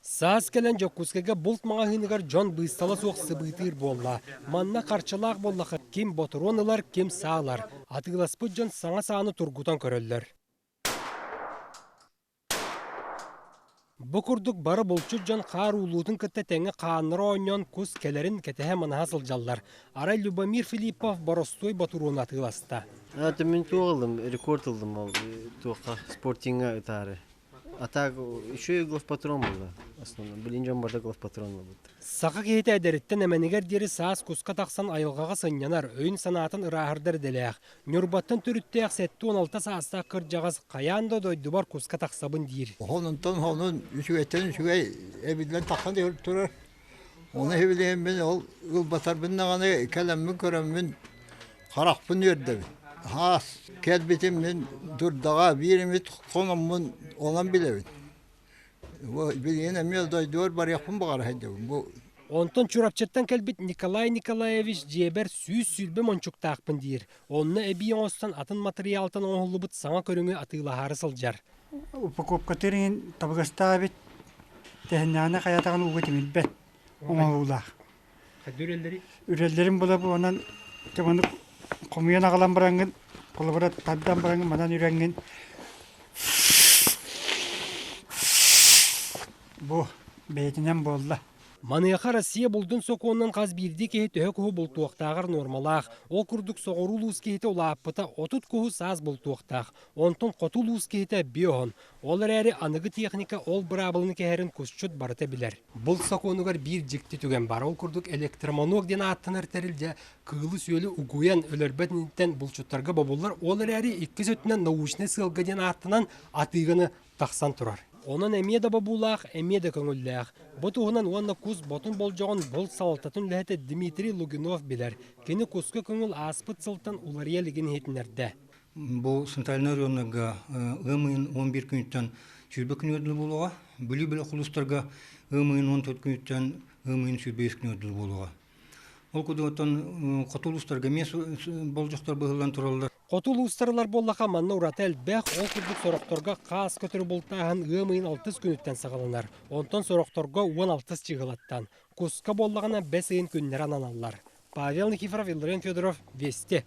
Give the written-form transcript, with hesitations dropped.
Саас кэлэн Дьокуускайга булт маҕаһыыныгар дьон быыстала суох сыбыытыыр буолла. Манна харчылаах буоллахха ким ботуруон ылар, ким саа ылар. Атыыласпыт дьон саҥа сааны тургутан көрөллөр. Бу курдук бары булчут дьон хаар уулуутун кытта тэҥҥэ хааннара оонньоон кус кэлэрин кэтэһэ-манаһа сылдьаллар. Арай Любомир Филиппов боростуой ботуруону атыыласта. Это мин туох ыллым, рекорд ыллым ол туохха спортиҥҥа ытаары. А так еще и главпатрон было основном. Билин дьон барда главпатрон ылбыт. Саха киһитэ эдэриттэн эмэнигэр диэри саас куска тахсан айылҕаҕа сынньанар, өйүн-санаатын ырааһырдар идэлээх. Ньурбаттан төрүттээх 76 саастаах кырдьаҕас хайаан да дойдубар куска тахсабын диир. Онтон онон үчүгэйтэн үчүгэй эбиллэн тахсан турар. Ону иһибилиэммин ол ылбатарбын даҕаны кэлэммин көрөммүн харахпын үөрдэбин. Хаас кэлбитим мин дурдаҕа биир эмит хономмун онон билэбин. Бу билигин эмиэ дойдубар барыахпын баҕара сылдьабын. Бу Онтон Чурапчыттан кэлбит Николай Николаевич дьиэбэр 120 мончуктаахпын диир. Онно эбии оҥостон атын матырыйаалтан оҥоһуллубут саҥа көрүҥү атыылаһаары сылдьар. Упаковкатыыр иһин табыгастаах эбит. Тэһиннэҕинэ хайатаҕын ууга тимирбэт оҥоһуулаах. Үрэллэри? Үрэллэрин була буонан маннык хомуйан аҕалан бараҥҥын, холобура тардан бараҥҥын манан үрэҥҥин бу бэйэтинэн буолла. Маныаха Россия булдун сокуонунан хас биирдии киһи төһө куһу бултуохтааҕар нуормалаах. Ол курдук соҕуруу улуус киһитэ улааппыта 30 куһу саас бултуохтаах. Онтон хоту улуус киһитэ биоһон. Ол эрээри аныгы техника ол быраабыланы кэһэрин кусчут барыта билэр. Булт сокуонугар биир дьикти түгэн баар. Ол курдук электромоног диэн ааттанар тэрилгэ кыылы-сүөлү угуйан өлөрбөт инниттэн булчуттарга бобуллар. Ол эрээри иккис өттүнэн научнай сыалга диэн ааттанан атыыганы тахсан турар. Онон эмиэ да бобуулаах, эмиэ да көҥүллээх. Бу туһунан уонна кус ботун болдьоҕун булт салалтатын үлэһитэ Дмитрий Лугинов билэр. Кини куска көҥүл ааспыт сылтан уларыйа илигин иһитиннэрдэ. Бу центральнай районнарга ыам ыйын 11 күнүттэн 20 күнүгэр дылы буолуоҕа. Бүлүү бөлөх улуустарга ыам ыйын 14 күнүттэн ыам ыйын 25 күнүгэр дылы буолуоҕа. Ол курдук оттон хоту улуустарга эмиэ болдьохтор быһыллан тураллар. Хоту улуустарылар буоллаха манна ураты элбэх, ол курдук сорохторго хаас көтөрү бултааһын ыам ыйын алтыс күнүттэн саҕаланар, онтон сорохторго уон алтыс чыыһылаттан. Куска буоллаҕына бэс ыйын күннэрэ ананаллар. Павел Никифоров, Илларион Федоров, Вести.